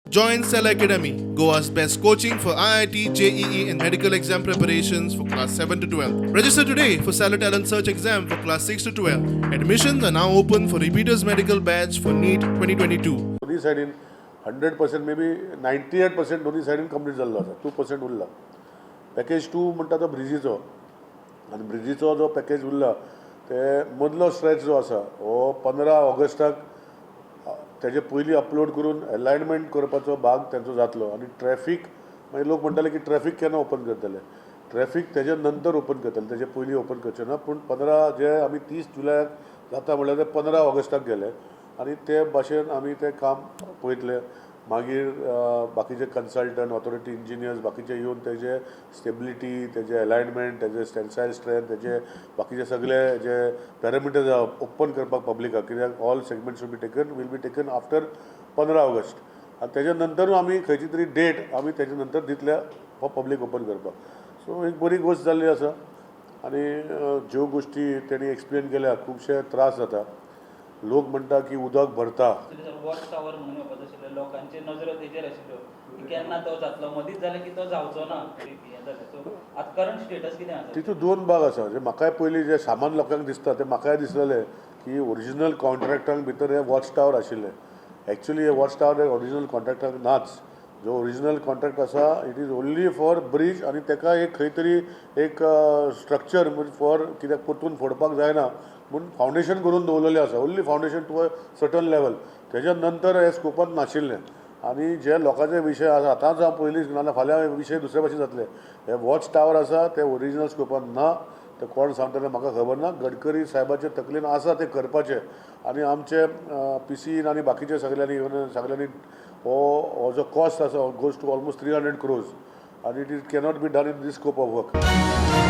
Join Cell Academy, Goa's best coaching for IIT, JEE, and medical exam preparations for class 7 to 12. Register today for Stellar Talent Search exam for class 6 to 12. Admissions are now open for repeaters medical batch for NEET 2022. दोनी सायडीन 100%, maybe 98% दोनी सायडीन complete जाल्लो आसा, 2% उरला. Package two म्हणटा तो ब्रिजीचो आनी ब्रिजीचो जो पॅकेज उरला ते मदलो स्ट्रेच जो आसा हो 15 ऑगस्टाक तेजे पयलीं अपलोड करून एलायनमेंट करपाचो भाग तेंचो जातलो. आनी ट्रॅफीक मागीर लोक म्हणटाले की ट्रॅफीक केन्ना ओपन करतले? ट्रॅफीक तेजे नंतर ओपन करतले, तेजे पयलीं ओपन करचे ना. पूण 15 जे आमी 30 जुलयाक जाता म्हणल्यार ते 15 ऑगस्टाक गेले आनी ते भाशेन आमी तें काम पळयतले. मागीर बाकीचे कन्सल्टंट, ऑथॉरिटी, इंजिनियर्स बाकीचे येवन तेजे स्टेबिलिटी, तेजे एलायनमेंट, तेजे टेन्सायल स्ट्रेंथ, तेजे बाकीचे सगळे जे पॅरामिटर्स आहा ओपन करपाक पब्लिकाक, कित्याक all segments will be taken after 15 August. आनी तेज्या नंतरूय आमी खंयची तरी डेट आमी तेज्या नंतर दितले फॉर पब्लीक ओपन करपाक. सो एक बरी गोश्ट जाल्ली आसा आनी ज्यो गोश्टी तेणी एक्सप्लेन केल्या, खुबशे त्रास जाता. लोक म्हणटा की उदक भरता. वॉच टावर म्हणून येवपाचो आशिल्लो, लोकांचे नजरो तेजेर आशिल्ल्यो की केन्ना तो जातलो. मदींच जालें की तो जावचो ना हें जालें. सो आतां करंट स्टेटस कितें आसा? तितून दोन भाग आसा. जे म्हाकाय पयलीं जे सामान्य लोकांक दिसता ते म्हाकाय दिसलेलें की ओरिजिनल कॉन्ट्रॅक्टांक भितर हे वॉच टावर आशिल्ले. एक्चुली हे वॉच टावर ओरिजिनल कॉन्ट्रॅक्टाक नाच. जो ओरिजिनल कॉन्ट्रॅक्ट आसा, it is only for bridge आनी तेका एक खंय तरी एक स्ट्रक्चर फॉर कित्याक परतून फोडपाक जायना म्हूण फावंडेशन करून दवरलेलें आसा, only foundation to a certain level. तेज्या नंतर हे स्कोपान नाशिल्लें. आनी जे लोकांचे विशय आसा, आतांच हांव पयलीं, नाजाल्यार फाल्यां विशय दुसरे भाशेन जातले. हे वॉच टावर आसा ते ओरिजिनल स्कोपान ना. ते कोण सांगतले म्हाका खबर ना. गडकरी साहेबाचे तकलेन आसा ते करपाचें आनी आमचे पी सीन आनी बाकीचे सगल्यांनी येवन सगल्यांनी हो जो कॉस्ट आसा goes to almost 300 crores आनी it is cannot be done in this scope of work.